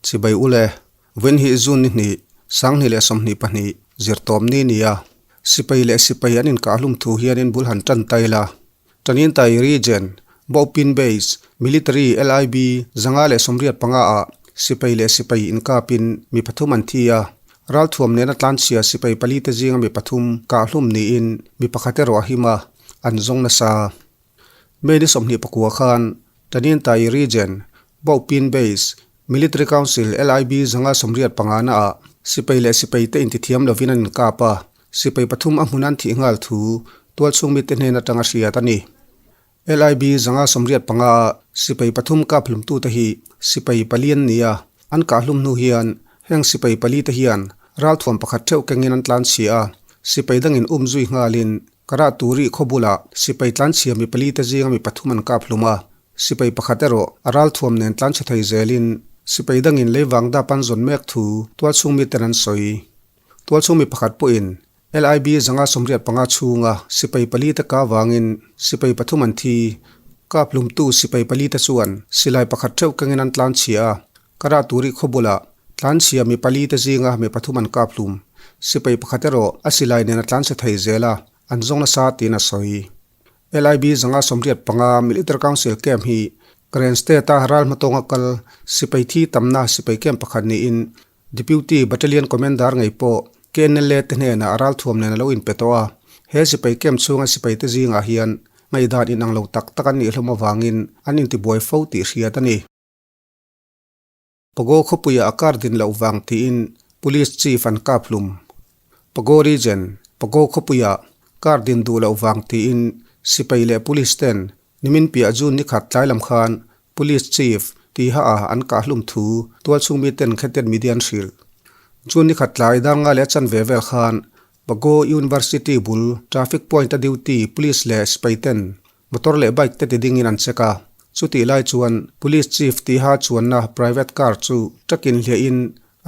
Chibai ule, Vawiin hi June ni hnih, 2022, zirtawm ni nia. Sipai leh sipai an inkahhlum thu hianin bul han tan tai la. Tanintai Region, Baupin Base, Military LIB 585 ah sipai leh sipai inkapin mi pathum an thi a. Ralthuam nena tlanchhia sipai palite zinga mi pathum kahhlum niin mi pakhat erawh a him a, an zawng nasa. May ni 29 khan Tanintai Region, Baupin Base, Military Council LIB 585 na ah sipai leh sipai te intithiam lovin an inkap a, sipai pathum a hmun an thih nghal thu tualchhung mite hnen atanga hriat a ni. LIB 585 ah sipai pathum kap hlumtute hi sipai pali an ni a, an kah hlum hnu hian heng sipai pali te hian ralthuam pakhat theuh kengin an tlanchhia a, sipai dangin um zui nghalin Karah turi khaw bulah sipai tlanchhia mi pali te zinga mi pathum an kap hlum a, sipai pakhat erawh a ralthuam nen tlanchhe thei zelin sipai dangin leivang dap an zawn mek thu tualchhung miten an sawi. Tualchhung mi pakhat pawhin LIB 585 chhunga sipai pali te ka vangin sipai pathum an thi. Kap hlumtu sipai pali te chuan silai pakhat theuh kengin an tlanchhia a, Karah turi khaw bulah tlanchhia mi pali te zinga mi pathum an kap hlum. Sipai pakhat erawh a silai nen a tlanchhe thei zel a, an zawng nasa tiin a sawi. LIB 585 Military Council Camp hi Karen State-a ral hmatawnga kal sipai thi tamna sipai camp pakhat niin Deputy Battalion Commander ngei pawh KNLA te hnenah a ralthuam nen a lo inpe tawh a. He sipai camp chhunga sipai te zingah hian ngaihdan inang lo tak tak an nih hlawm avangin an intibuai fo tih hriat a ni. Pago khawpuiah a kar din loh vang tiin Police Chief an kap hlum. Pago Region, Pago khawpuiah kar din duh loh vang tiin sipai leh Police ten nimin piah June ni khat tlai lam khan Police Chief tiha a an kah hlum thu tualchhung miten Khetet Media an hrilh. June ni khat tlai danga leh a chanve vel khan Pago University bul traffic point a duty Police leh sipai ten Motor leh bike te ti dingin an check a, chutih lai chuan Police Chief tiha chuanna private car chu truck-in hliahin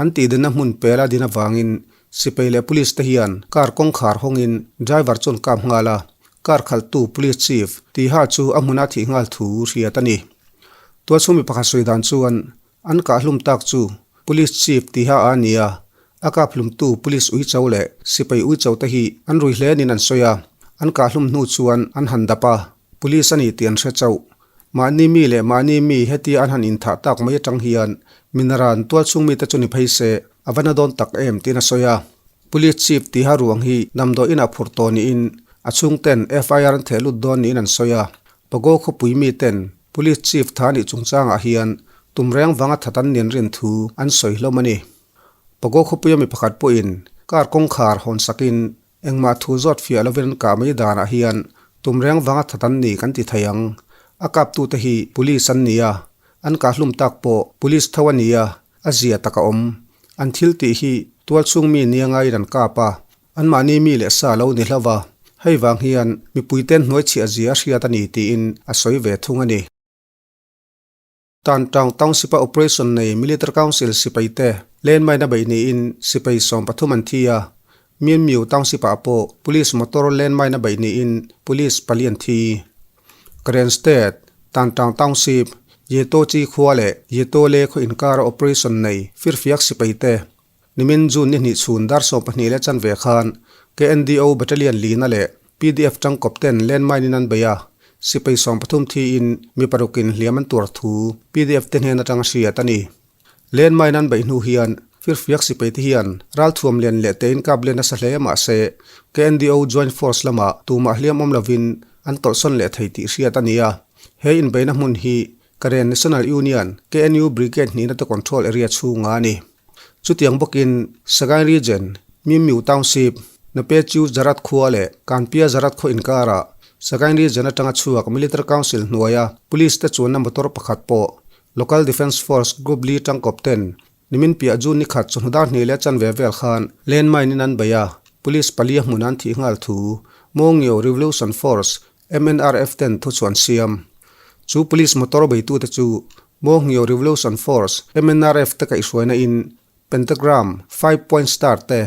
an tihdinna hmun pela din avangin sipai leh Police te hian car kawngkhar hawngin driver chu an kap nghal a, car khalhtu Police Chief tiha chu a hmuna thih nghal thu hriat a ni. Tualchhung mi pakhat sawi dan chuan an kah hlum tak chu Police Chief tiha a ni a, a kap hlumtu Police uicho leh sipai uicho te hi an rui hle niin an sawi a, an kah hlum hnu chuan an han dap a, Police a ni tih an hre chauh. Mahni mi leh mahni mi hetia an han inthah tak mai atang hian Minaran tualchhung mite chu ni phei se a va na dawn tak em tiin a sawi a. Police Chief tiha ruang hi damdawi inah phur tawh niin a chhungten FIR an theh lut dawn niin an sawi a, Pago khawpui miten Police Chief tha nih chungchangah hian tum reng vanga that an nin rin thu an sawi hlawm a ni. Pago khawpuia mi pakhat pawhin car kawngkhar hawn sakin engmah thu zawt fiah lovin an kah mai danah hian tum reng vanga that an ni kan ti thei ang. A kaptute hi Police an ni a, an kahhlum tak pawh Police tho a ni a, a zia tak a awm. An thil tih hi tualchhung mi nia ngaiin an kap a, anmahni mi leh sa lo ni hlauh a, hei vang hian mipuiten hnuaichhiah zia a hriat a ni tiin a sawi ve thung a ni. Tan Town Township-a operation nei Military Council sipaite landmine a beih niin sipai 13 an thi a, Myanmyu Township-ah pawh police motor landmine a beih niin police pali an thi. Karen State, Tan Town Township, Yetochi khua leh Yetole khaw inkara operation nei firfiak sipaite nimin June ni hnih chhun dar 12 leh chanve khan KNDO Battalion lina leh PDF tangkawp ten landmine in an bei a, sipai 13 thiin mi parukin hliam an tuar thu PDF te hnen atanga hriat a ni. Landmine an beih hnu hian firfiak sipai te hian ralthuam lian leh tein kap len nasa hle mah se KNDO Joint Force lamah tumah hliam awm lovin an tawlhsawn leh thei tih hriat a ni a. He inbeihna hmun hi Karen National Union, KNU, Brigade hnihna te control area chhunga a ni. Chutiang bawkin Sagaing Region, Mimyu Township, Napechu Zarat khua leh Kanpia Zarat khaw inkarah Sagaing Region atanga chhuak Military Council hnuaia Police te chuanna motor pakhat pawh Local Defence Force Group li tangkawp ten nimin piah June ni khat chawhnu dar hnih leh chanve vel khan landmine in an bei a, Police pali a hmun an thih nghal thu Mawngio Revolution Force, MNRF ten thu chuan siam. Chu Police motor beitute chu Mawngio Revolution Force, MNRF te kaihhruaina in Pentagram, Five Point Star te,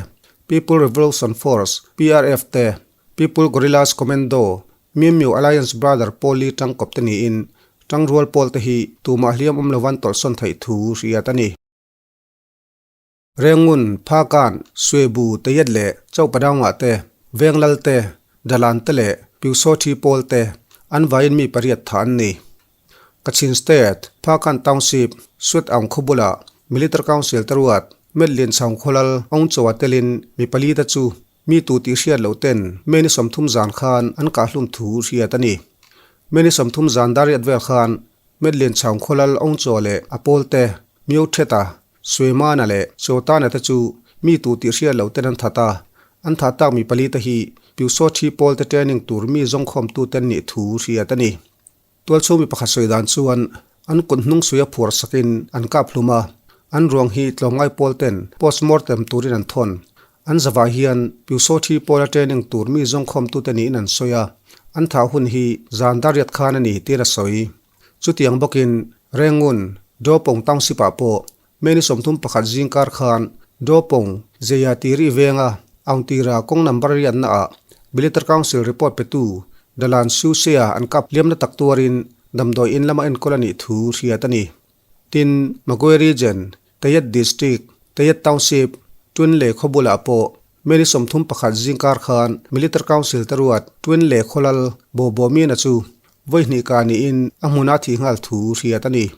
People Revolution Force, PRF te, People Guerrillas Commando, Myanmyu Alliance Brother pawl li tangkawp te niin tangrual pawl te hi tumah hliam awm lovan tawlhsawn theih thu hriat a ni. Rengun, Phakan, Suebu, Teyet leh Chaupadangah te, Venglal te, Dalan te leh Pyusawthi pawl te an vaiin mi pariat tha an ni. Kachin State, Phakan Township, Suet Aung khaw bulah Military Council te ruat Medlin Chhang Khawlal Aung Chawa telin mi pali te chu mi tu tih hriat loh ten May ni 30 zan khan an kahhlum thu hriat a ni. May ni 30 zan dariat vel khan Medlin Chhang Khawlal Aung Chaw leh a pawl te Myo Theta, Suemana leh Chawtana te chu mi tu tih hriat loh ten an that a, an thah tak mi pali te hi Pyusawthi pawl te training tur mi zawngkhawmtu ten nih thu hriat a ni. Tualchhung mi pakhat sawi dan chuan an kut hnung suia phuar sakin an kap hlum a, an ruang hi tlawmngai pawl ten postmortem turin an thawn. An zavah hian Pyusawthi pawla training tur mi zawngkhawmtute niin an sawi a, an thah hun hi zan dariat khan a ni tiin a sawi. Chutiang bawkin Rengun, Dawpawng Township-ah pawh May ni 31 zingkar khan Dawpawng, Zeia Tiri venga Aungtira kawng number riatnaah Military Council report petu Dalan Siusea an kap hliamna tak tuarin damdawi in lama enkawl a nih thu hriat a ni. Tin, Magwe Region, Tayet District, Tayet Township, Twinlay khaw bulah pawh May ni 31 zingkar khan Military Council te ruat Twinlay khawlal Bawbawmina chu Vawi hnih kah niin a hmuna thih nghal thu hriat a ni.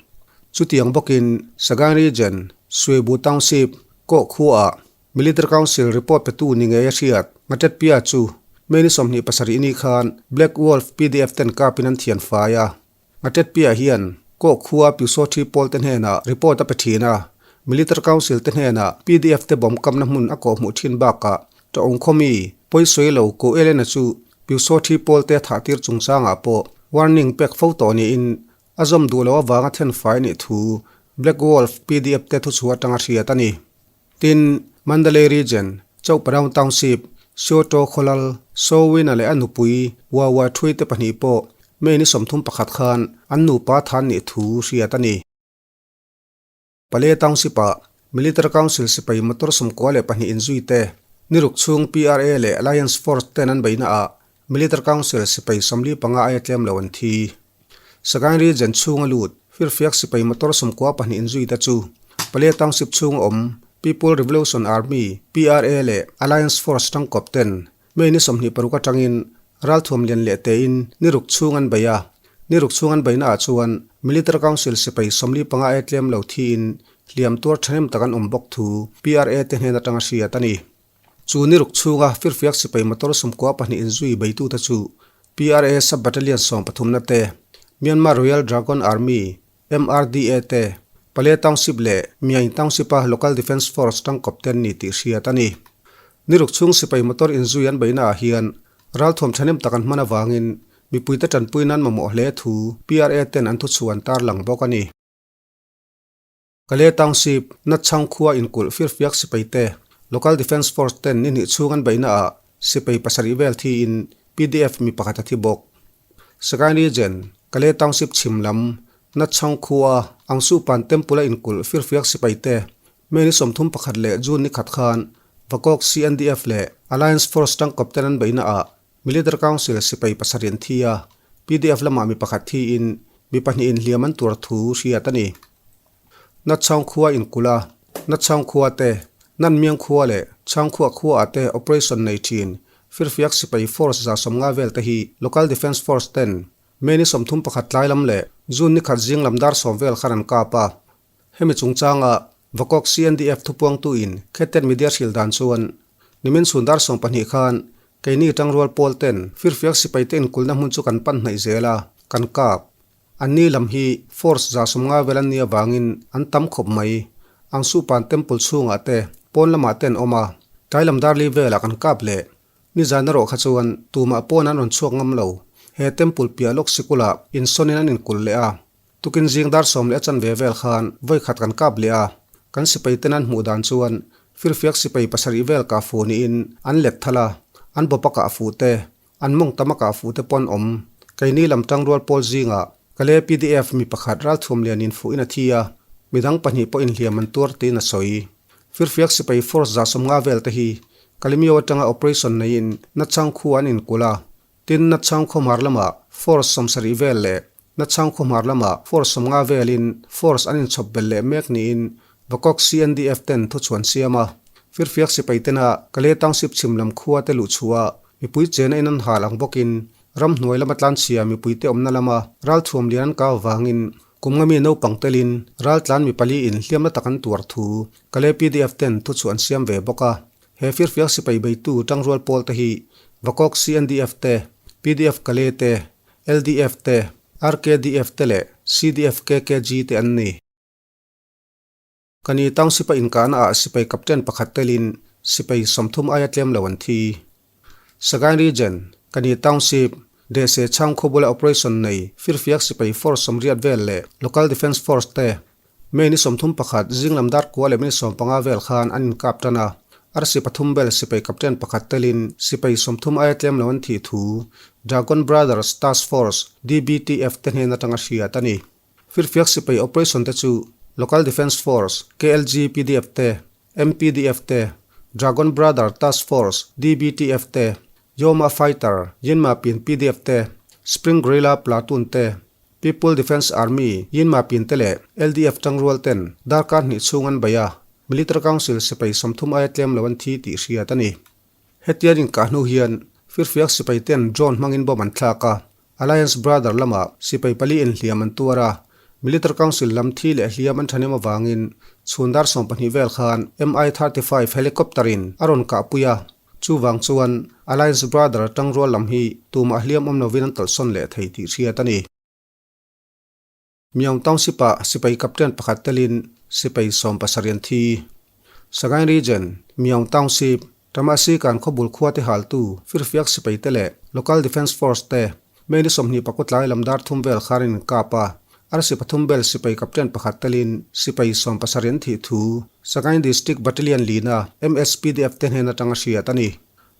Chutiang bawkin Sagaing Region, Suebu Township, Kawh khuaah Military Council report petu ni ngei a hriat Ngatet Pia chu May ni 27 ni khan Black Wolf PDF ten kapin an thian fai a. Ngatet Pia hian Kawh khua Pyusawthi pawl te hnenah report a pe thin a, Military Council te hnenah PDF te bomb kamna hmun a kawhhmuh thin bakah Ṭawngkhawmi, pawisawi lo ko Elena chu Pyusawthi pawlte a thahtir chungchangah pawh warning pek fo tawh niin a zawm duh loh avanga thenfai nih thu Black Wolf PDF te thuchhuah atanga hriat a ni. Tin, Mandalay Region, Chauhparaung Township, Sioto Khawlal, Sowina leh a nupui Wawa Thui te pahnih pawh May ni 31 khan an nupa than nih thu hriat a ni. Pale Township-ah Military Council sipai motor 92 inzui te, niruk chhung PRA leh Alliance Force ten an beihnaah Military Council sipai 45 aia tlem lo an thi. Sagaing Region chhunga lut firfiak sipai motor 92 inzui te chu Pale Township chhunga awm People Revolution Army, PRA, leh Alliance Force tangkawp ten May ni 26 atangin ralthuam lian leh tein ni ruk chhung an bei a. Ni ruk chhung an beihna ah chuan Military Council sipai 45 aia tlem lo thiin hliam tuar thahnem tak an awm bawk thu PRA te hnen atanga hriat a ni. Chu ni ruk chhunga firfiak sipai motor 92 inzui beitute chu PRA Sub-Battalion 13 na te, Myanmar Royal Dragon Army, MRDA, te, Pale Township leh Myaing Township-a Local Defence Force tangkawp te an ni tih hriat a ni. Ni ruk chhung sipai motor inzui an beihna ah hian ralthuam thahnem tak an hman avangin mipuite tanpui nan mamawh hle thu PRA ten an thuchhuah an tarlang bawk a ni. Kale Township, Natchhang khua inkulh firfiak sipai te Local Defence Force ten ni hnih chhung an beihna ah sipai pasarih vel thiin PDF mi pakhat a thi bawk. Sagaing Region, Kale Township chhim lam, Natchhang khua, Angsupan Temple a inkulh firfiak sipai te May ni 31 leh June ni khat khan Vakawk CNDF leh Alliance Force tangkawp ten an beihna ah Military Council sipai pasarih an thi a, PDF lamah mi pakhat thiin mi pahnihin hliam an tuar thu hriat a ni. Natchhang khua inkulh a, Natchhang khua te, Nanmiang khua leh Chhangkhuah khua ah te operation nei thin firfiak sipai force 150 vel te hi Local Defence Force ten May ni 31 tlai lam leh June ni khat zing lam dar 10 vel khan an kap a. Hemi chungchanga Vakawk CNDF thupuangtuin Khetet Media hril dan chuan nimin chhun dar 12 khan keini tangrual pawl ten firfiak sipai te inkulhna hmun chu kan pan hnaih zel a, kan kap. Anni lam hi force 150 vel an nih avangin an tam khawp mai. Angsupan Temple chhungah te pawn lamah te an awm a, tlai lam dar li velah kan kap leh. Nizan erawh kha chuan tumah pawn an rawn chhuak ngam lo. He temple piah lawk sikulah insawnin an inkulh leh a. Tukin zing dar 10 leh a chanve vel khan vawi khat kan kap leh a, kan sipai ten an hmuh dan chuan firfiak sipai pasarih vel kah fu niin an let thal a, an bawpa kah fu te, an mawng tama kah fu te pawh an awm. Keini lam tangrual pawl zingah Kale PDF mi pakhat ralthuam lian in fuhin a thi a, midang pahnih pawh inhliam an tuar tiin a sawi. Firfiak sipai force 150 vel te hi Kalemyo atanga operation neiin Nachang khua an inkulh a, Tin, Nachang khawhmar lamah force 70 vel leh Nachang khawhmar lamah force 50 velin force an inchhawp belh leh mek niin Vakok CNDF ten thuchhuan siam a, firfiak sipai tena Kalay Township chhim lam khua te luh chhuah mipui chena in an hal ang bawkin ramhnuai lama tlanchhia mipuite awmna lama ralthuam lian an kau vangin kum nga mi naupang telin raltlan mi pali in hliamna tak an tuar thu Kalay PDF ten thuchhuah an siam ve bawk a. He firfiak sipai beitu tangrual pawl te hi Vakok CNDF te, PDF Kalay te, LDF te, RKDF te leh CDF KKG te an ni. Kani Township a inkahna ah sipai captain pakhat telin sipai 30 aia tlem lo an thi. Sagaing Region, Kani Township, Dese Chhang khawbula operation nei firfiak sipai force 80 vel leh Local Defence Force te May ni 31 zinglam dar kua leh minute 15 vel khan an inkap tan a, arsi pathum bel sipai captain pakhat telin sipai 30 aia tlem lo an thih thu Dragon Brothers Task Force, DBTF, te hnen atanga hriat a ni. Firfiak sipai operation te chu Local Defence Force, KLG PDF te, MPDF te, Dragon Brother Task Force, DBTF te, Yoma Fighter, Yinma Pin PDF te, Spring Guerrilla Platoon te, People Defence Army, Yinma Pin te leh LDF tangrual ten darkar hnih chhung an bei a, Military Council sipai 30 aia tlem lo an thi tih hriat a ni. Hetian inkah hnu hian firfiak sipai ten drone hmangin bomb an thlak a, Alliance Brother lamah sipai pali inhliam an tuar a, Military Council lam thi leh hliam an thahnem avangin chhun dar 20 vel khan Mi-35 helicopter in a rawn kahpui a, chuvang chuan Alliance Brother tangrual lam hi tumah hliam awm lovin an tawlhsawn leh thei tih hriat a ni. Myaung Township ah sipai captain pakhat telin sipai 70 an thi. Sagaing Region, Myaung Township, Tamasi kan khawbul khua te haltu firfiak sipai te leh Local Defence Force te May ni 20 tlai lam dar thum vel khan an inkap a, arsi pathum bel sipai captain pakhat telin sipai 70 an thih thu Sagaing District Battalion lina MSPDF te hnen atanga hriat a ni.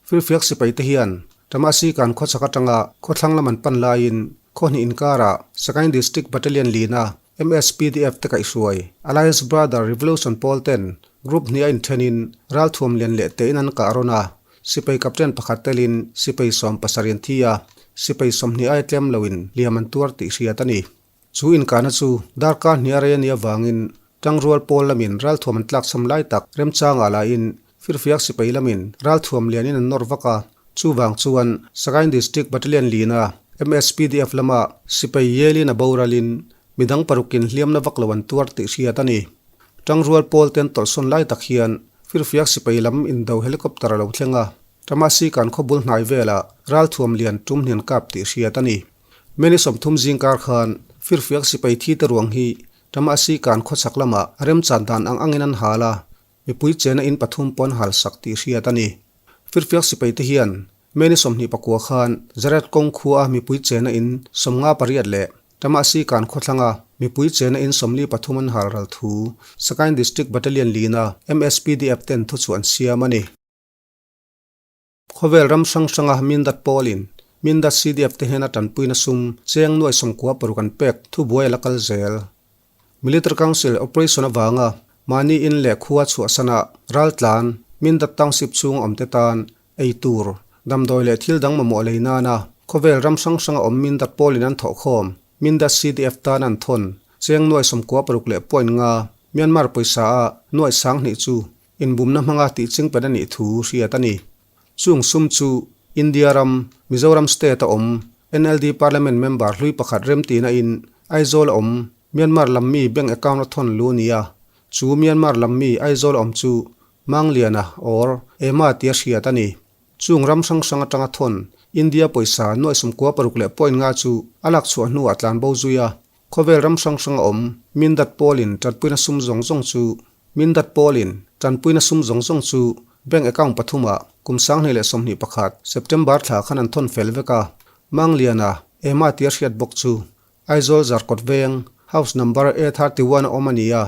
Firfiak sipai te hian Tamasi kan khawchhak atanga khawthlang lam an pan laiin khaw hnih inkarah Sagaing District Battalion lina MSPDF te kaihhruai Alliance Brother Revolution pawl ten group hnih a inthenin ralthuam lian leh tein an kah rawn a, sipai captain pakhat telin sipai 70 an thi a, sipai 20 aia tlem loin liam an tuar tih hriat a ni. Chu inkahna chu darkar hnih a rei a nih avangin tangrual pawl lamin ralthuam an tlakchham lai tak remchangah lahin firfiak sipai lamin ralthuam lianin an nawr vak a, chuvang chuan Sagaing District Battalion lina MSPDF lama sipai Yelin a boralin midang parukin hliamna vak lo an tuar tih hriat a ni. Tangrual pawl te an tawlhsawn lai tak hian firfiak sipai lam indo helicopter a lo thleng a, Tamasi kan khawbul hnai velah ralthuam lian tum hnian kap tih hriat a ni. Many 30 zingkar khan firfiak sipai thi te ruang hi Tamasi kan khawchhak lamah a remchan dan ang angin an hal a, mipui chena in pathum pawn hal sak tih hriat a ni. Firfiak sipai te hian Many 29 khan Zaret kawng khua a mipui chena in 58 leh Tamasi kan khawthlanga mipui chena in 43 an hal ral thu Sagaing District Battalion lina MSPDF ten thuchhuah an siam a ni. Khawvel ram hrang hranga Mindat pawlin Mindat CDF te hnena tanpuina sum cheng nuai 96 an pek thubuai a la kal zel. Military Council operation avanga mahni in leh khua chhuahsana raltlan Mindat Township chhung awm te tan ei tur, damdawi leh thil dang mamawh lei nana khawvel ram hrang hranga awm Mindat pawlin an thawhkhawm Mindat CDF tan an thawn cheng nuai 96 leh point nga Myanmar pawisa a nuai 2000 chu Inbumna hmanga tih chingpen a nih thu hriat a ni. Chung sum chu India ram, Mizoram state a awm, NLD Parliament member hlui pakhat remtihna in Aizawl a awm, Myanmar lam mi bank account a thawn lu nia. Chu Myanmar lam mi Aizawl a awm chu Mangliana or Ema tia hriat a ni. Chung ram hrang hrang atanga thawn India pawisa nuai 96 leh point nga chu a lak chhuah hnuah tlan bo zui a. Khawvel ram hrang hrang a awm, Mindat pawlin tanpuina sum zawng zawng chu Mindat pawlin tanpuina sum zawng zawng chu bank account pathumah kum 2021 September thla khan an thawn fel vek a, Mangliana, Ema tia hriat bawk chu Aizawl Zarkawt veng house number A31 a awm a ni a,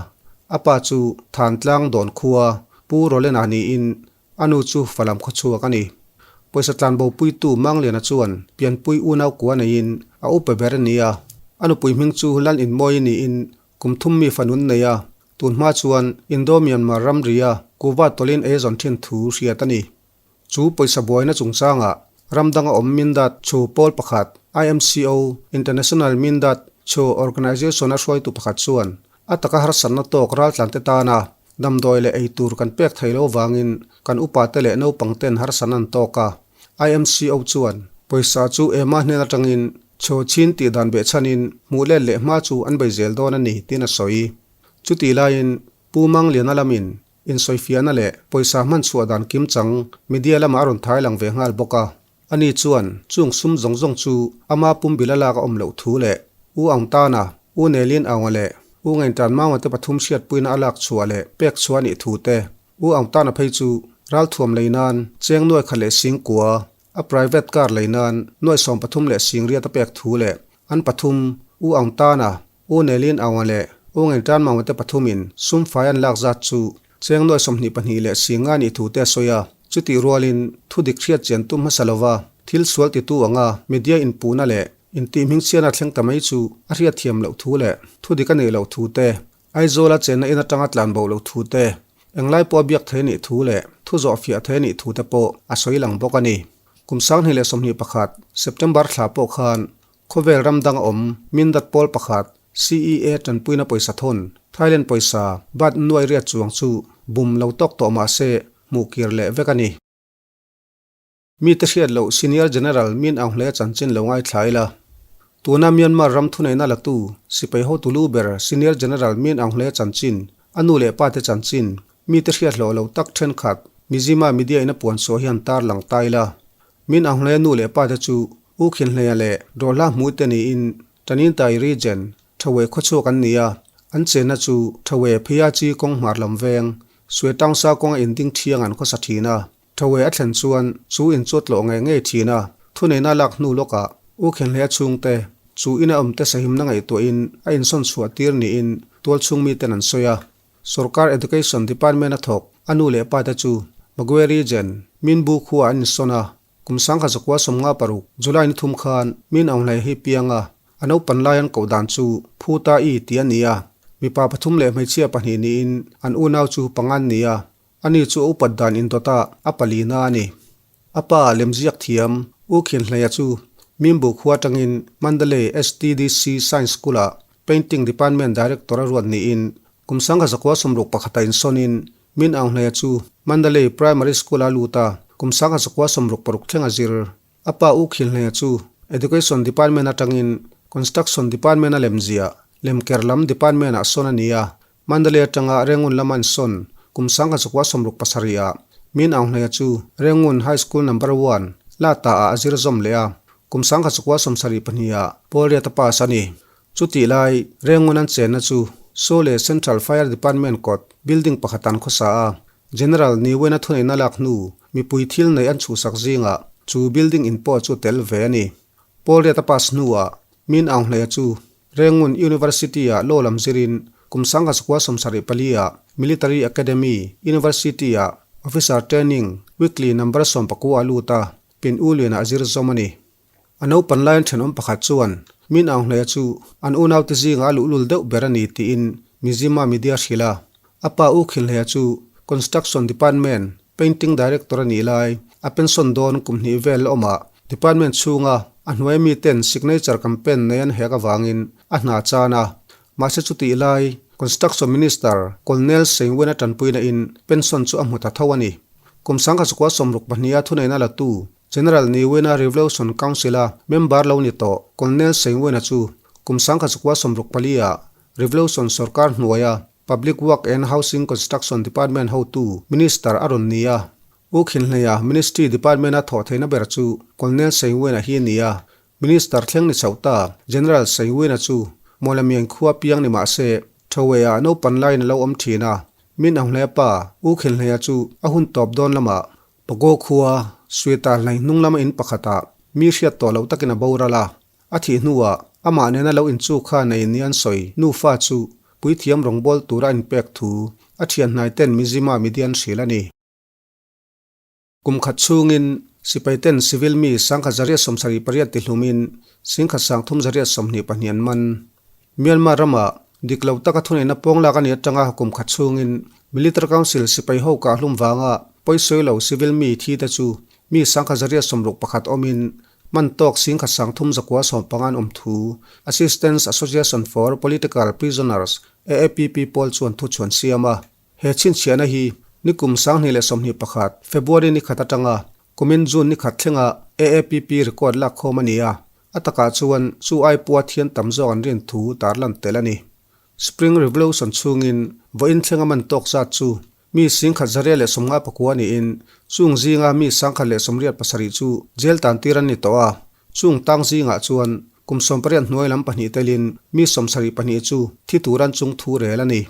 a pa chu Thantlang Dawn khua Pu Rolena niin a nu chu Falam khawchhuak a ni. Pawisa tlan bopuitu Mangliana chuan pianpui unau kua neiin a upa ber a ni a, a nupui hming chu Lal Inmawi niin kum thum mi fanun nei a, tun hma chuan Indo-Myanmar ramria kuva tawlin ei zawn thin thu hriat a ni. Chu pawisa buaina chungchangah ram danga awm Mindat Chu pawl pakhat, IMCO, International Mindat Chu Organization a hruaitu pakhat chuan. A taka harsatna tawk raltlante tana damdawi leh ei tur kan pek thei lo vangin kan upate leh naupangten harsatna an tawk a. IMCO chuan pawisa chu ema hnen atangin chhaw chhin tih dan behchhanin hmuh let leh hma chu an bei zel dawn a ni tiin a sawi. Chutih laiin Pu Mangliana lamin insawifiahna leh pawisa hman chhuah dan kimchang media lamah a rawn thai lang ve nghal bawk a. Ani chuan chung sum zawng zawng chu ama pumbil a lak a awm loh thu leh U Aung Tana, U Nelin Aunga leh U Ngaintan Maunga te pathum hriatpuina a lak chhuah leh pek chhuah a nih thu te, U Aung Tana phei chu ralthuam lei nan cheng nuai khat leh sing kua, a private car lei nan nuai 13 leh sing riat a pek thu leh an pathum U Aung Tana, U Nelin Aunga leh U Ngaintan Maunga te pathumin sum fai an lak zat chu Cheng nuai 22 leh singa nih thu te a sawi a, chutih rualin thu dik hriat chian tum hmasa lova thil sual titu anga media inpuhna leh intihhmingchhiana thleng ta mai chu a hriat thiam loh thu leh thu dik a neih loh thu te, Aizawla chenna in atanga tlan bo loh thu te, englai pawh a biak thei nih thu leh thu zawh fiah thei nih thu te pawh a sawi lang bawk a ni. Kum 2021 September thla pawh khan Khawvel ram dang a awm, Mindat pawl pakhat, CEA tanpuina pawisa thawn, Thailand pawisa baht nuai riat chuang chu bum lo tawk tawh mah se hmuh kir leh vek a ni. Mite hriat loh Senior General Min Aung Hlaing chanchin lo ngaithla ila. Tuna Myanmar ram thuneihna latu sipai hotu lu ber Senior General Min Aung Hlaing chanchin, a nu leh pate chanchin, mite hriat hlawh lo tak thenkhat Mizzima media in a puan chhuah hi han tarlang ta ila. Min Aung Hlaing nu leh pate chu U Khinhleia leh Rawhla hmuite niin Tanintai Region, Thawe khawchhuak an ni a, an chenna chu Thawe Pheiachi kawng hmar lam veng, Suetangsa kawnga inding thiang an khawsa thin a. Thawe a thlen chuan chu in chu a tlawh ngei ngei thin a, thuneihna lak hnu lawkah U Khinhleia chhungte chu ina awmte sahimna ngaihtuahin a insawn chhuah tir niin tualchhung miten an sawi a. Sorkar Education Department a thawk a nu leh pate chu Magwe Region, Minbu khua an insawn a, Kum 1956, July ni thum khan Min Aung Hlaing hi piang a, a naupan lai an koh dan chu Phu Ta I tih a ni a. Mipa pathum leh hmeichhia pahnih niin an unau chu panga an ni a, ani chu a upat dan indawtah a palina a ni. A pa lemziak thiam U Khin Hlaia chu Mimbu khua atangin Mandalay STDC Science School-ah Painting Department Director a ruat niin kum 1961 a insawnin Min Aung Hlaia chu Mandalay Primary School a lut a, kum 1966 thleng a zir. A pa U Khil Hlaia chu Education Department atangin Construction Department a lemziah, lemker lam department ah sawn a ni a. Mandalay atanga Rangoon lama an sawn kum 1967 ah Min Aung Hlaia chu Rangoon High School Number One, Lata ah a zir zawm leh a, kum 1972 ah Pawl Riat a pass a ni. Chutih lai, Rengun an chenna chu Sole Central Fire Department kawt building pakhat an khawsa a, General Niwen-a thuneihna lak hnu mipui thil neih an chhuhsak zingah chu building in pawh chu tel ve a ni. Paul Riat a pass hnuah Min Aung Hlaia chu Rengun University-ah law lam zirin kum 1974 ah Military Academy University-ah Officer Training Weekly Number 19 a lut a, Pin U Lian-ah a zir zawm a ni. A naupan laiin thenawm pakhat chuan, Min Aung Hlaia chu an unaute zingah a luhlul deuh ber a ni tiin Mizzima media hrilh a. A pa U Khil Hlaia chu Construction Department Painting Director a nih lai, a pension dawn kum hnih vel la awmah department chhunga a hnuai miten signature campaign nei an hek avangin a hna chan a. Mahse chutih lai Construction Minister Colonel Sengwen a tanpuina in pension chu a hmu ta tho a ni. Kum 1962 a thuneihna latu General Ne Win-a Revolution Council-a member lo ni tawh Colonel Sein Win-a chu kum 1964 ah Revolution sorkar hnuaia Public Work and Housing Construction Department hotu Minister a rawn ni a. U Khinhleia Ministry Department-a thawh theihna ber chu Colonel Sein Win-a hi a ni a. Minister thleng ni chhoh ta General Sein Win-a chu Mawlamian khua piang ni mah se Thawea naupan laiin a lo awm thin a. Min Aung Hlei-a pa U Khinhleia chu a hun tawp dawn lamah Pago khua, Sueta hlai hnung lama in pakhatah mi hriat tawh loh takin a boral a. A thih hnuah amah nena lo inchuk kha nei ni an sawi nufa chu puithiam rawngbâwl tura a inpek thu a thian hnaiten Mizzima Midian hrilh a ni. Kum khat chhungin sipaiten civil mi 1878 tihlumin 1324 an man. Myanmar ramah dik lo taka thuneihna pawng lak a nih atanga kum khat chhungin Military Council sipai ho kah hlum vanga pawisawi lo civil mi thi te chu mi 1861 awmin Man tawk 13,915 an awm thu Assistance Association for Political Prisoners, AAPP, pawl chuan thu chhuan siam a. He chhinchhiahna hi nikum 2021 February ni khat atanga kumin June ni khat thlenga AAPP record lakkhawm a ni a, a takah chuan chu ai pua thian tam zawk an rin thu tarlan tel a ni. Spring Revolution chhungin vawiin thlenga man tawk zat chu mi 1159 niin chung zinga mi 1187 chu jail tan tir an ni tawh a, chung tang zingah chuan kum 18 hnuai lam pahnih telin mi 72 chu thi tur an chung thu rel a ni.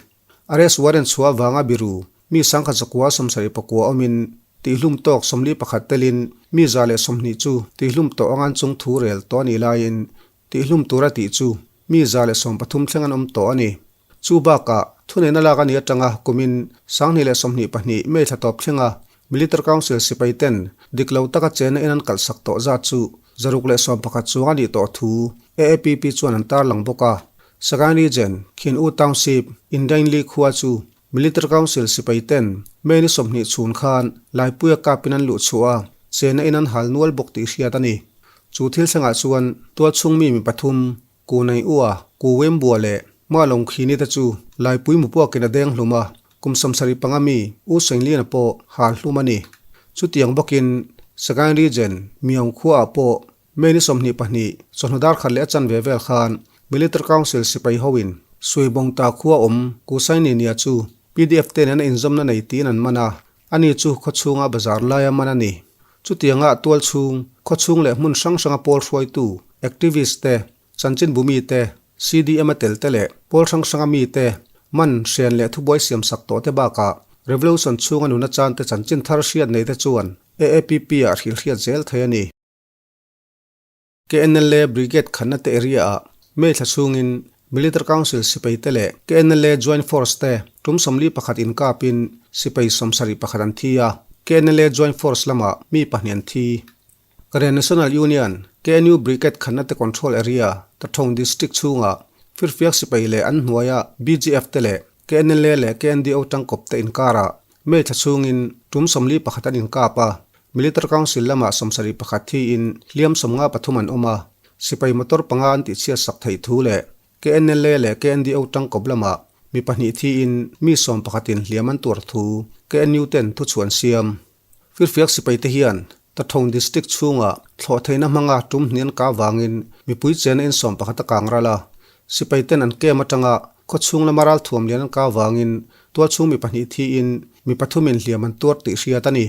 Arrest warrant chhuah avanga biru mi 1179 awmin tihlum tawk 41 telin mi 120 chu tihlum tawh anga an chung thu rel tawh a nih laiin Tihlum tura tih chu mi 113 thleng an awm tawh a ni. Chu bakah, thuneihna lak a ni atanga kumin 2022 May thla tawp thlenga Military Council sipai ten dik lo taka chenna in an kalhsak tawh zat chu 111 chuang a nih tawh thu AAPP chuan an tarlang bawk a. Sagaing Region, Khin U Township, Indainli khua chu Military Council sipai ten May ni 20 chhun khan Laipuia kapin an luh chhuah a, chenna in an hal nual bawk tih hriat a ni. Chu thil thlengah chuan tualchhung mi mi pathum, Ku Nei Ua, Ku Wembua leh Ma Long Khini te chu Laipui Mupuakin a deng hlum a, kum 75 mi U Saingliana pawh hal hlum a ni. Chutiang bawkin Sagaing Region, Myaung khuaah pawh May ni 22, chawhnu dar khat leh a chanve vel khan Military Council sipai hoin Suibawngta khua awm Ku Saininia chu PDF te nena inzawmna nei tiin an man a, Ani chu khawchhunga bazar laia man a ni. Chutianga tual chhung, khawchhung leh hmun hrang hranga pawl hruaitu, activist te, chanchinbu mi te, CDM a tel te leh pawl hrang hranga mi te, man, hrian leh thubuai siamsak tawh te bakah Revolution chhunga nuna chan te chanchin thar hriat nei te chuan AAPP ah hrilhriat zel thei a ni. KNLA Brigade khatna te area ah May thla chhungin Military Council sipai te leh KNLA Joint Force te tum 41 inkapin sipai 71 an thi a, KNLA Joint Force lamah mi pahnih an thi. Karen National Union, KNU Brigade khatna te control area Tathong District chhungah Firfiak sipai leh an hnuaia BGF te leh KNLA leh KNDO tangkawp te inkarah May thla chhungin tum 41 an inkap a, Military Council lamah 71 thiin hliam 53 an awm a, sipai motor panga an tihchhiat sak theih thu leh KNLA leh KNDO tangkawp lamah mi pahnih thiin mi 11 in hliam an tuar thu KNU ten thuchhuah an siam. Firfiak sipai te hian Tathong District chhungah thlawh theihna hmanga tum hnih an kah vangin mipui chena in 11 a kang ral a, sipai ten an kem atanga khawchhung lama ralthuam lian an kah vangin tualchhung mi pahnih thiin mi pathumin hliam an tuar tih hriat a ni.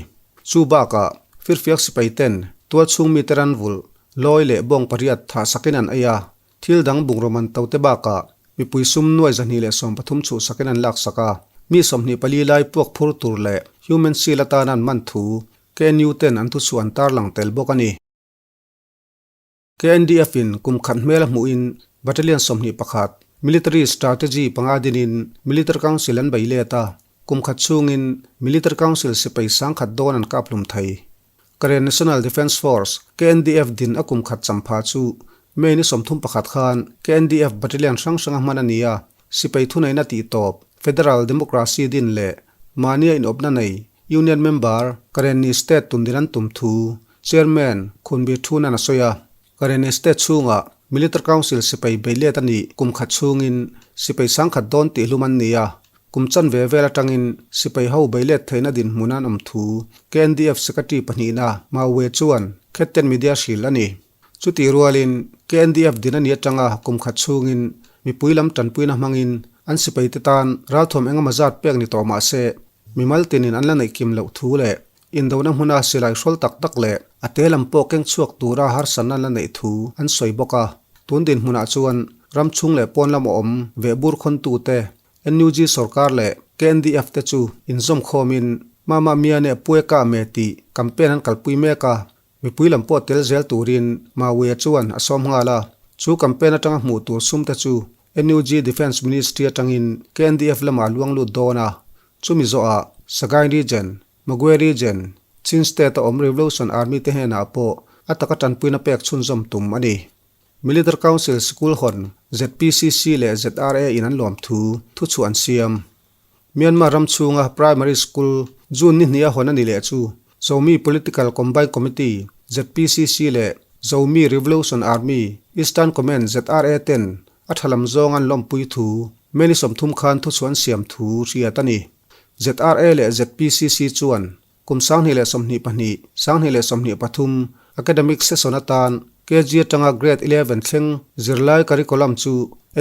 Chu bakah firfiak sipai ten tualchhung mite ran vulh, lawi leh bawng pariat thah sakin an ei a, thil dang bungraw man to te bakah mipui sum nuai 213 chhuh sakin an laksak a, mi 24 lai puak phur tur leh human shield atana an man thu KNU ten an thuchhuah an tarlang tel bawk a ni. KNDF in kum khat hmel a hmuhin Battalion 21, Military Strategy panga dinin Military Council an bei let a, kum khat chhungin Military Council sipai 1000 dawn an kap hlum thei. Karen National Defence Force, KNDF din a kum khat champha chu May ni 31 khan KNDF Battalion hrang hranga hman a ni a, sipai thuneihna tih tawp, Federal Democracy din leh mahnia inawpna nei Union Member Karenni State tundin an tum thu Chairman Khunbi Thunan a sawi a, Karenni State chhungah Military Council sipai bei let a nih kum khat chhungin sipai 1000 dawn tih hlum an ni a, kum chanve vel atangin sipai ho bei let theihna dinhmun an awm thu KNDF Secretary pahnihna Maue chuan Khetten Media hril a ni. Chutih rualin KNDF din a ni atanga kum khat chhungin mipui lam tanpuina hmangin an sipai te tan ralthuam engemaw zat pek ni tawh mah se mimal tinin an la neih kim loh thu leh Indona hmuna silai hrawl tak tak leh a te lam pawh keng chhuak tura harsatna la neih thu an sawi bawk a. Tun dinhmunah chuan ram chhung leh pawn lam a awm vehbur khawntute, NUG sorkar leh KNDF te chu inzawm khawmin Mama Miane Pueka Me tih campaign an kalpui mek a, mipui lam pawh tel zel turin Mawia chuan a sawm nghal a. Chu campaign atanga hmuh tur sum te chu NUG Defence Ministry atangin KNDF lamah luang lut dawn a, Chumi zawhah Sagaing Region, Magway Region, Chin State a awm Revolution Army te hnenah pawh a taka tanpuina pek chhunzawm tum a ni. Military Council Sikul hawn ZPCC leh ZRA in an lawm thu thuchhuah an siam. Myanmar ram chhunga Primary School June ni hnih a hawn a ni leh chu Zomi Political Combined Committee, ZPCC leh. Zomi Revolution Army, Eastern Command, ZRA, ten a tha lam zawng an lawmpui thu May ni 30 khan thuchhuah an siam thu hriat a ni. ZRA leh ZPCC chuan kum 2022, 2023 academic session atan KG atanga Grade 11 thleng zirlai curriculum chu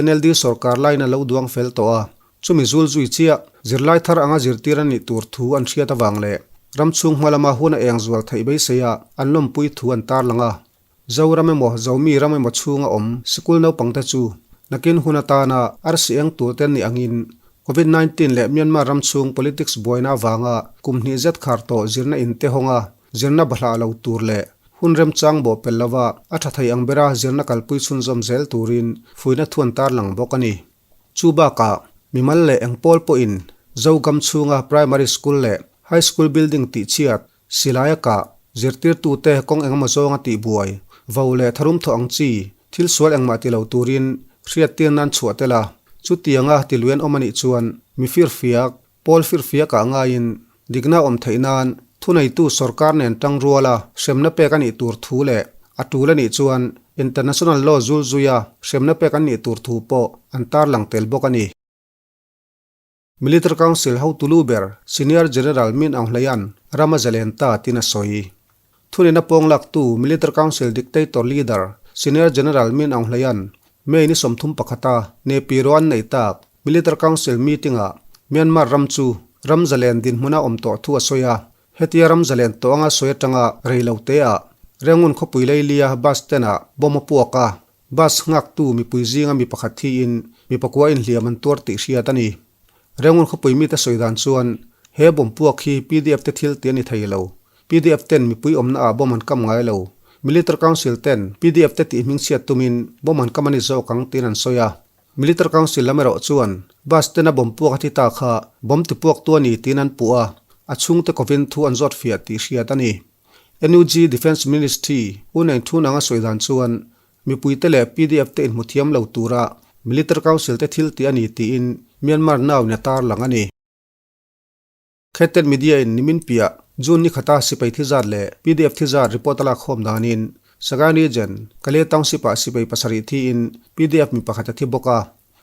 NLD sorkar lain a lo duang fel tawh a. Chumi zul zui chiah, zirlai thar anga zirtir a nih tur thu an hriat avang leh ram chhung hma lama hun a eng zual theih beiseia an lawmpui thu an tarlang a. Zoram emaw, Zomi ram emaw chhunga awm sikul naupangte chu nakin hun atana arsi eng tur te nih angin Covid 19 leh Myanmar ram chhung politics buaina avanga kum hnih zet khar tawh zirna in te hawnga zirna bahlah lo tur leh hun remchang bawh pel lova a tha thei ang bera zirna kalpui chhunzawm zel turin fuihna thu an tarlang bawk a ni. Chu bakah, mimal leh eng pawl pawhin Zogam chhunga Primary School leh High School building tihchhiat, silaia kah, zirtirtute kawng engemaw zawnga tihbuai, vo leh tharum thawh ang chi, thil sual engmah ti lo turin hriattir nan chhuah tel a. Chutianga tiluian awm a nih chuan mi firfiak, pawl firfiak ah ngaiin dikna awm theih nan thuneitu sorkar nen tang ruala hremna pek a nih tur thu leh a tul a nih chuan international law zul zuia hremna pek an nih tur thu pawh an tarlang tel bawk a ni. Military Council hotu lu ber Senior General Min Aung Hlaing ram a zalen ta tiin a sawi. Thunena pawng laktu Military Council Dictator Leader Senior General Min Aung Hlaing May ni 31 a Nepiro an neih tak Military Council meeting-ah Myanmar ram chu ram zalen dinhmuna awm tawh thu a sawi a. Hetia ram zalen tawh anga sawi atanga rei lo teah Rangoon khawpui Leilia bus stand-ah bomb a puak a, bus nghaktu mipui zinga mi pakhat thiin mi pakua inhliam an tuar tih hriat a ni. Rangoon khawpui mite sawi dan chuan he bomb puak hi PDF te thil tih a ni thei lo. PDF ten mipui awmna ah bomb an kam ngai lo. Military Council ten PDF te tih hmingchhiat tumin bomb an kam a ni zawk ang tiin an sawi a. Military Council lam erawh chuan bus tena bomb puak a thi ta kha bomb ti puak tu a ni tiin an puh a, a chhungte kovin thu an zawt fiah tih hriat a ni. NUG Defence Ministry U Naing Thun anga sawi dan chuan mipuite leh PDF te inhmu thiam lo tura Military Council te thil tih a ni tiin Myanmar Now in a tarlang a ni. Khetet Media in nimin piah June ni khata sipai thi zat leh PDF thi zat report a lak khawm danin Sagaing Region, Kalay Township ah sipai pasarih thiin PDF mi pakhat a thi bawk a.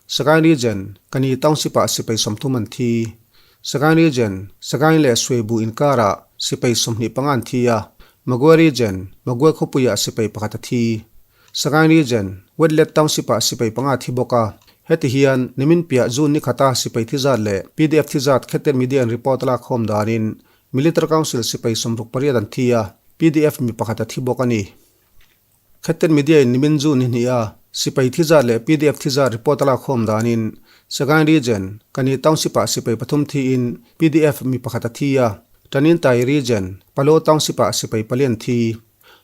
Sagaing Region, Kani Township ah sipai 30 an thi. Sagaing Region, Sagaing leh Suibu inkarah sipai 25 an thi a. Magwe Region, Magwe khawpuiah sipai pakhat a thi. Sagaing Region, Wetlet Township ah sipai panga thi bawk a. Heti hian nimin piah June ni khata sipai thi zat leh PDF thi zat Khetet Media in report a lak khawm danin Military Council sipai 68 an thi a, PDF mi pakhat a thi bawk a ni. Khetet Media in nimin June ni hnih a sipai thi zat leh PDF thi zat report a lak khawm danin Sagaing Region, Kani Township ah sipai pathum thiin PDF mi pakhat a thi a, Tanintai Region, Palo Township ah sipai pali an thi.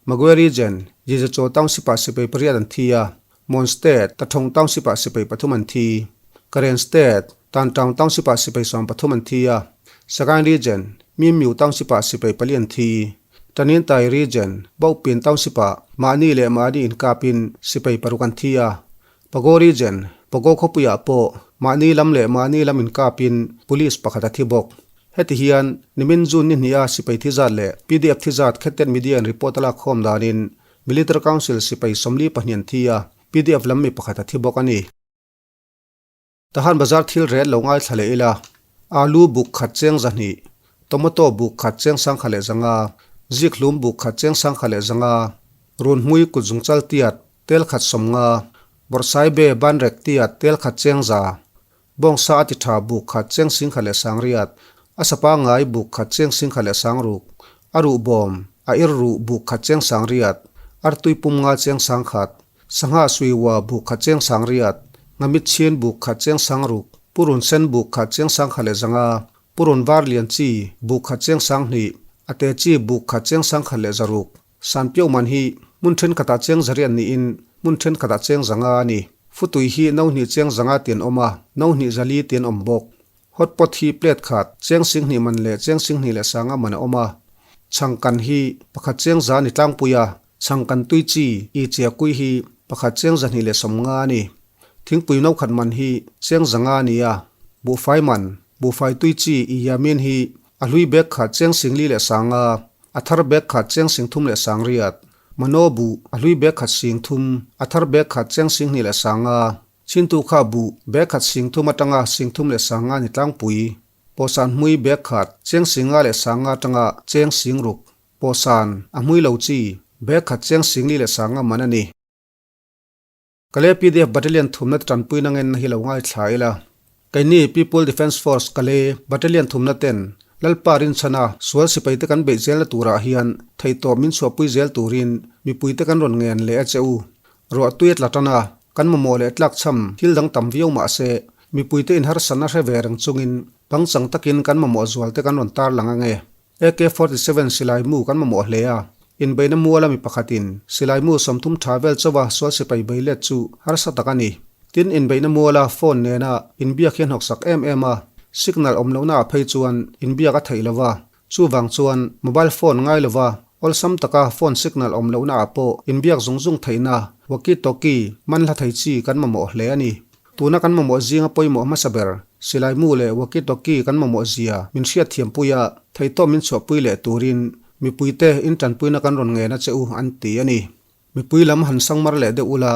Magwe Region, Jizachaw Township ah sipai pariat an thi a, Mon State, Tathawng Township ah sipai pathum an thi. Karen State, Tantaung Township ah sipai 13 an thi a, Sagaing Region, Mimyu Township ah sipai pali an thi. Tanintai Region, Baupin Township ah mahni leh mahni inkapin sipai paruk an thi a, Pago Region, Pago khawpuiah pawh mahni lam leh mahni lam inkapin police pakhat a thi bawk. Heti hian nimin June ni hniha sipai thi zat leh PDF thi zat Khetet Media in report a lak khawm danin Military Council sipai 42 an thi a, PDF lam mi pakhat a thi bawk a ni. Tahan bazar thil ret lo ngaithla leh ila, alu buk khat cheng 200, tomato buk khat cheng 1100, zikhlum buk khat cheng 1100, runhmui kut zungchal tiat tel khat 50, bawrhsaibe banrek tiat tel khat cheng 100, bawngsa a ti tha buk khat cheng 1180, a sapa ngai buk khat cheng 1600, a ruh bawm, a ir ruh buk khat cheng 800, artui pum nga cheng 1000, Sangha suiwa buk khat cheng 800, ngamit chhin buk khat cheng 600, purun sen buk khat cheng 1100, purun var lian chi buk khat cheng 2000, a te chi buk khat cheng 1600, sanpiau man hi hmun thenkhatah cheng 800 niin hmun thenkhatah cheng 500 a ni. Futui hi no hnih cheng 500 ti an awm a, no hnih 400 ti an awm bawk. Hot pot hi plate khat cheng 2000 man leh cheng 2100 man a awm a. Chhangkan hi pakhat cheng 100 ni tlangpui a, chhangkan tui chi i chia kui hi pakhat cheng 250 a ni. Thingpui no khat man hi cheng 500 a ni a. Buhfai man, buhfai tui chi i yamin hi a hlui bag khat cheng 4100, a thar bag khat cheng 3800. Mano buh a hlui bag khat 3000, a thar bag khat cheng 2500. Chintu kha buh bag khat 3000 atanga 3500 ni tlangpui. Pawhsan hmui bag khat cheng 5500 atanga cheng 6000. Pawhsan a hmui lo chi bag khat cheng 4500 man a ni. Kalay pdf Battalion thumna te tanpuina ngenna hi lo ngaithla ila. Keini People Defence Force Kalay Battalion thumna ten Lalpa rinchhana sual sipai te kan beih zelna turah hian theihtawp min chhuahpui zel turin mipui te kan rawn ngen leh a che u. Ruah tui a tla tan a, kan mamawh leh tlakchham thil dang tam viau mah se mipui te inharsatna hre ve reng chungin pangchang takin kan mamawh zual te kan rawn tarlang ange. AK-47 silai mu kan mamawh hle a, inbeihna muala mi pakhatin silai mu 30 tha vel chauha sual sipai bei let chu harsa tak a ni. Tin, inbeihna muala phone nena inbiak hi a hnawksak em em a, signal awm lohna ah phei chuan inbiak a theih lova, chuvang chuan mobile phone ngai lova awlsam taka phone signal awm lohna ah pawh inbiak zung zung theihna walkie-talkie man hla thei chi kan mamawh hle a ni. Tuna kan mamawh zinga pawimawh hmasa ber, silai mu leh walkie-talkie kan mamawh zia min hriatthiampui a, theihtawp min chhuahpui leh turin mipuite in tanpuina kan rawn ngen a che u an ti a ni. Mipui lam han sangmar leh deuh ula,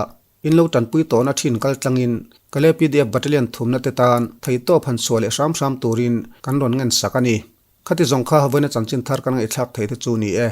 in lo tanpui tawhna thin kal tlangin Kalay pdf Battalion thumna te tan theihtawp han chhuah leh hram hram turin kan rawn ngen sak a ni. Khati zawng kha vawiina chanchin thar kan ngaihthlak thei te chu ni e.